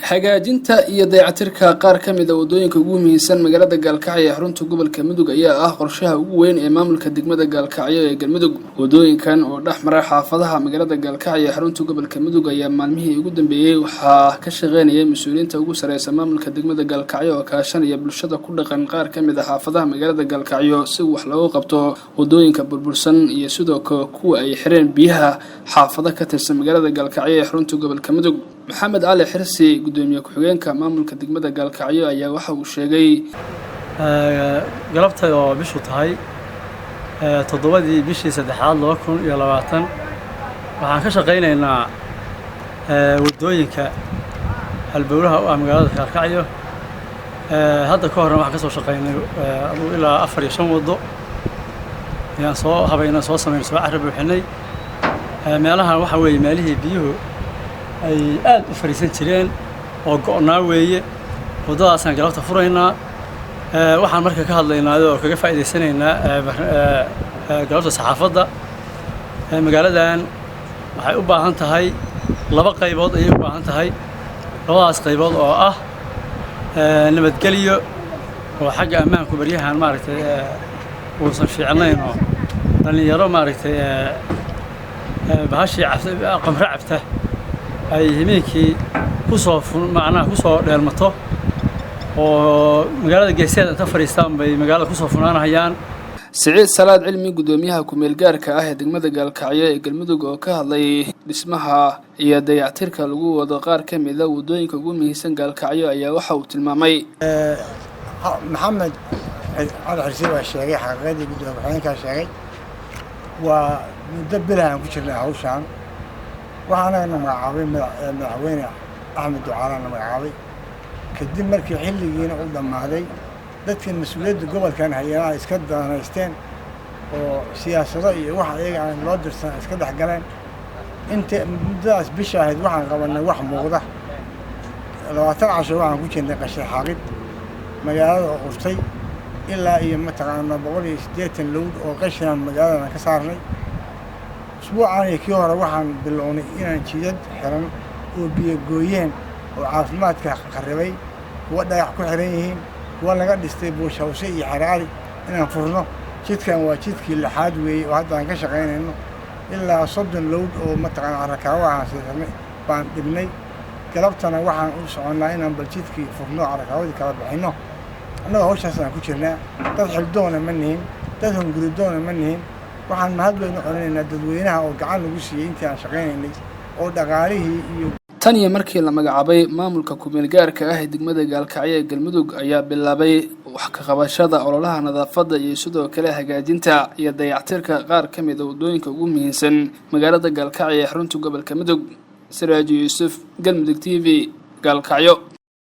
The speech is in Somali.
Hagaajinta iyo dayactirka qaar ka mid a waddooyinka ugu muhiimsan magaalada Gaalkacyo ee xarunta gobolka Mudug ayaa ah qorshaha ugu weyn ee maamulka degmada Gaalkacyo ee Galmudug. Waddooyinkan oo dhex mara xaafadaha magaalada Gaalkacyo ee xarunta gobolka Mudug ayaa maalmihii ugu dambeeyey waxaa ka shaqeynayay mas-uuliyiinta ugu sareysa maamulka degmada Gaalkacyo oo kaashanaya bulshada ku dhaqan qaar ka mid a xaafadaha magaalada Gaalkacyo, si wax looga qabto waddooyinka burbursan iyo sidoo kale kuwa ay xireen biyaha xaafado ka tirsan magaalada Gaalkacyo ee xarunta gobolka Mudug. Maxamed Cali Xirsi, gudoomiye ku-xigeenka maamulka degmada Gaalkacyo, ayaa waxa uu sheegay: Galabtay oo bishu tahay 7dii bishii saddexaad 2020, waxaan ka shaqaynaynaa waddooyinka halbowlaha u ah magaalada Gaalkacyo. Hadda ka horna waxaan ka soo shaqaynay adugu ilaa afar iyo shan waddo ayaan soo habaynay, soo samaynay, soo carra buuxinay. Meelahan waxaa weeye meelihii biyuhu ay aad u fariisan jireen oo go'naa weeye. Waddadaasaan galabta furaynaa. Waxaan marka ka hadlaynaa oo kaga faa'iidaysanaynaa galabta saxaafadda, magaaladan waxay u baahan tahay laba qaybood ayay u baahan tahay, labadaas qaybood oo ah nabadgelyo, oo xagga ammaanku baryahan maaragtay uusan fiicnayn, oo dhallinyaro maaragtay bahashii qamro cabta ay himeenkii kusoo macnaha kusoo dheelmato oo magaalada geeseeda inta fadhiistaan bay magaalada kusoo funaanahayaan. Siciid Salaad Cilmi, guddoomiyaha ku-meel gaarka ah ee degmada Gaalkacyo ee Galmudug, oo ka hadlay dhismaha iyo dayactirka lagu wado qaar ka mid a waddooyinka ugu muhiimsan Gaalkacyo, ayaa waxa uu tilmaamay: Maxamed Cali Xirsi waa sheegay xaqiiqadii, gudoomiye ku-xigeenkaa sheegay. Waa muddo bilahan ku jirnay hawshaan. Waxaa anagana magacaabay Madaxweyne Axmed Ducaala na magacaabay, kadib markii xilligiina uu dhammaaday, dadkii mas-uuliyadda gobolkan hayanaha iska danaysteen oo siyaasado iyo wax iyaga aan loo dirsan iska dhex galeen. Inta muddadaas bisha ahayd waxaan qabanay wax muuqda. 20 casho waxaan ku jirnay qashin xaaqid magaalada oo urtay, ilaa iyo mataqaanaa 180 load oo qashinaan magaaladan ka saarnay. Usbuucan iyo kii hore waxaan bilownay inaan jidad xiran oo biyo gooyeen oo caafimaadka kharribay, kuwa dhagax ku xiran yihiin, kuwa laga dhistay buushawse iyo xeraali, inaan furno. Jidkan waa jidkii lixaad weeye oo hadda aan ka shaqaynayno. Ilaa 30 load oo mataqaana carakaawo ahaan siirnay baan dhignay. Galabtana waxaan u soconnaa inaan bal jidkii furno, carakaawadii kala bixinno. Annaga hawshaas aan ku jirnaa. Dad xildoona ma nihin, dad hunguridoona ma nihin. Waxaan mahad weyn u celinaynaa dadweynaha oo gacan nagu siiyey intii aan shaqaynaynay oo dhaqaalihii iyo Tan iyo markii la magacaabay maamulka ku-meel gaarka ah ee degmada Gaalkacyo ee Galmudug ayaa bilaabay wax ka qabashada ololaha nadaafadda iyo sidoo kale hagaajinta iyo dayactirka qaar ka mid a waddooyinka ugu muhiimsan magaalada Gaalkacyo ee xarunta gobolka Mudug. Siraaji Yuusuf, Galmudug TV, Gaalkacyo.